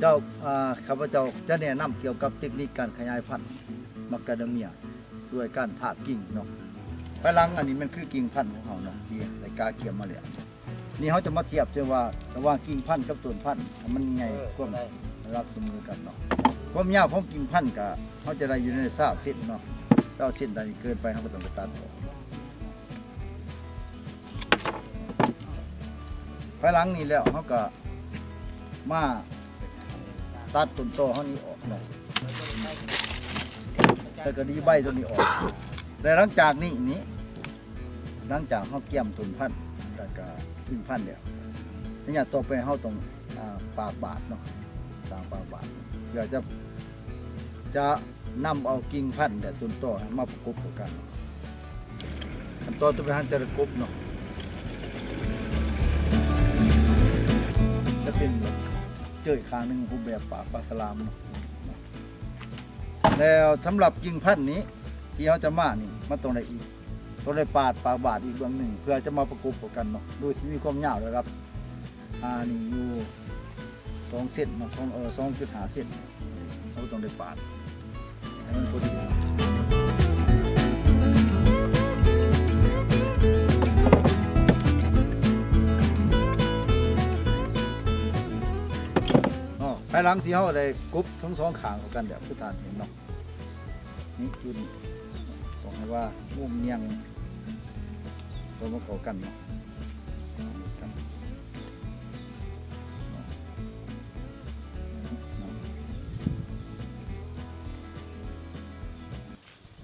ເຈົ້າ ອາ ຂ້າພະເຈົ້າຈະແນະນຳກ່ຽວກັບເຕັກນິກການຂະຫຍາຍພັນມາກາດາເມຍ ດ້ວຍການຖາກກິ່ງເນາະ. ພາຍຫຼັງ ອັນນີ້ແມ່ນຄືກິ່ງພັນຂອງເຮົາເນາະ ທີ່ໄດ້ກະກຽມມາແລ້ວ. ນີ້ເຮົາຈະມາທຽບເຊິ່ງວ່າ ລະຫວ່າງກິ່ງພັນກັບຕົ້ນພັນ ໃຫ້ມັນໃຫຍ່ ເອີ ຄວາມ ໄດ້ ລະດັບສະເໝີກັນເນາະ. ຄວາມຍາວຂອງກິ່ງພັນກະ ເຮົາຈະໄດ້ຢູ່ໃນຊາວເຊັນເນາະ ຊາວເຊັນ ຖ້າເກີນໄປເຮົາກະຕ້ອງໄປຕັດອອກ. ພາຍຫຼັງນີ້ແລ້ວ ເຮົາກະມາຕັດຕົ້ນຕໍເຮົານີ້ອອກເນາະ ແລ້ວກະດີໃບໂຕນີ້ອອກ. ແລະ ຫຼັງຈາກນີ້ນີ້ ຫຼັງຈາກເຮົາກຽມຕົ້ນພັນ ແລ້ວກະກິ່ງພັນແລ້ວ ໄລຍະຕໍ່ໄປເຮົາຕ້ອງ ອາ ປາກບາດເນາະ ສ້າງປາກບາດ ເພື່ອຈະ ຈະນຳເອົາກິ່ງພັນ ແລະ ຕົ້ນຕໍມາປະກົບເຂົ້າກັນ. ຂັ້ນຕອນຕໍ່ໄປເຮົາຈະໄດ້ກົບເນາະ ຈະເປັນແບບເຈີ້ຍຂ້າງໜຶ່ງ ຮູບແບບປາກປາສະຫຼາມເນາະ. ແລ້ວສຳລັບກິ່ງພັນນີ້ ທີ່ເຮົາຈະມານີ້ ມັນຕ້ອງໄດ້ອີກ ຕ້ອງໄດ້ປາດປາກບາດອີກເບື້ອງໜຶ່ງ ເພື່ອຈະມາປະກົບເຂົ້າກັນເນາະ ໂດຍທີ່ມີຄວາມຍາວລະດັບ ອາ ນີ້ຢູ່ສອງເຊັນເນາະ ສອງ ເອີ ສອງຈຸດຫ້າເຊັນ ເຮົາຕ້ອງໄດ້ປາດໃຫ້ມັນພໍດີເນາະ. ພາຍຫຼັງທີ່ເຮົາໄດ້ກົບທັງສອງຂ້າງເຂົ້າກັນແລ້ວ ຄືທ່ານເຫັນເນາະ ນີ້ຈຸດນີ້ ຕ້ອງໃຫ້ວ່າມຸມນຽງ ເຂົ້າມາເຂົ້າກັນເນາະ ເຂົ້າກັນເນາະ.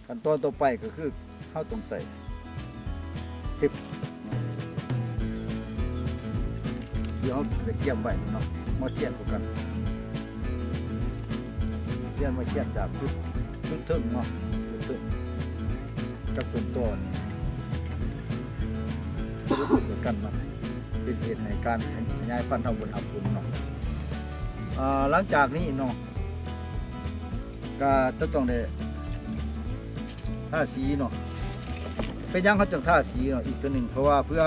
ຂັ້ນຕອນຕໍ່ໄປກະຄືເຮົາຕ້ອງໃສ່ເທບ ທີ່ເຮົາໄດ້ກຽມໄວ້ນີ້ເນາະ ມາຄຽນເຂົ້າກັນ ຄຽນ ມາຄຽນຈາກຈຸດ ຈຸດເທິງເນາະ ຈຸດເທິງກັບຕົ້ນຕໍນີ້ ຈຸດດຽວກັນມາ ເຮັດ ເຮັດໃຫ້ການຂະຫຍາຍພັນເຮົາບໍ່ໄດ້ຮັບຜົນເນາະ. ອາ ຫຼັງຈາກນີ້ເນາະ ກະຈະຕ້ອງໄດ້ທາສີເນາະ. ເປັນຫຍັງເຮົາຈຶ່ງທາສີເນາະ ອີກເທື່ອໜຶ່ງ ເພາະວ່າເພື່ອ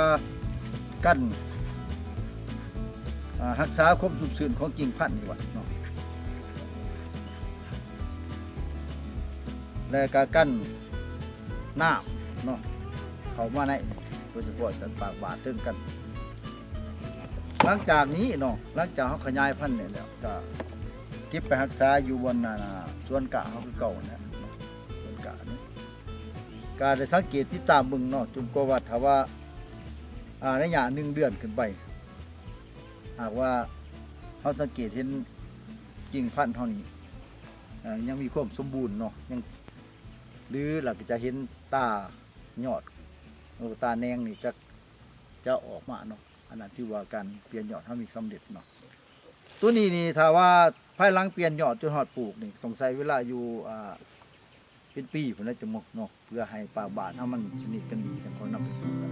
ກັນ ອາ ຮັກສາຄວາມຊຸ່ມຊື່ນຂອງກິ່ງພັນນີ້ວ່າເນາະ ແລະກະກັນນ້ຳເນາະ ເຂົ້າມາໃນ ໂດຍສະເພາະຈະປາກບາດເຖິງກັນ. ຫຼັງຈາກນີ້ເນາະ ຫຼັງຈາກເຮົາຂະຫຍາຍພັນນີ້ແລ້ວ ກະເກັບໄປຮັກສາຢູ່ບ່ອນ ອາ ສວນກ້າເຮົາຄືເກົ່າຫັ້ນແຫຼະເນາະ ສວນກ້ານີ້ ກະໄດ້ສັງເກດຕິດຕາມເບິ່ງເນາະ ຈົນກວ່າວ່າ ຖ້າວ່າ ອາ ໄລຍະໜຶ່ງເດືອນຂຶ້ນໄປ ຫາກວ່າເຮົາສັງເກດເຫັນກິ່ງພັນເຮົານີ້ ອາ ຍັງມີຄວາມສົມບູນເນາະ ຍັງ ຫຼື ລະກະຈະເຫັນຕາຍອດ ຫຼື ຕາແໜງນີ້ຈະ ຈະອອກມາເນາະ ອັນນັ້ນຖືວ່າການປ່ຽນຍອດເຮົາມີສຳເລັດເນາະ. ໂຕນີ້ນີ້ ຖ້າວ່າພາຍຫຼັງປ່ຽນຍອດຈົນຮອດປູກນີ້ ຕ້ອງໃຊ້ເວລາຢູ່ ອາ ເປັນປີພຸ້ນແຫຼະ ຈັ່ງໝົດເນາະ ເພື່ອໃຫ້ປາກບາດເຮົາມັນສະໜິດກັນດີ ຈັ່ງຄ່ອຍນຳໄປປູກກັນ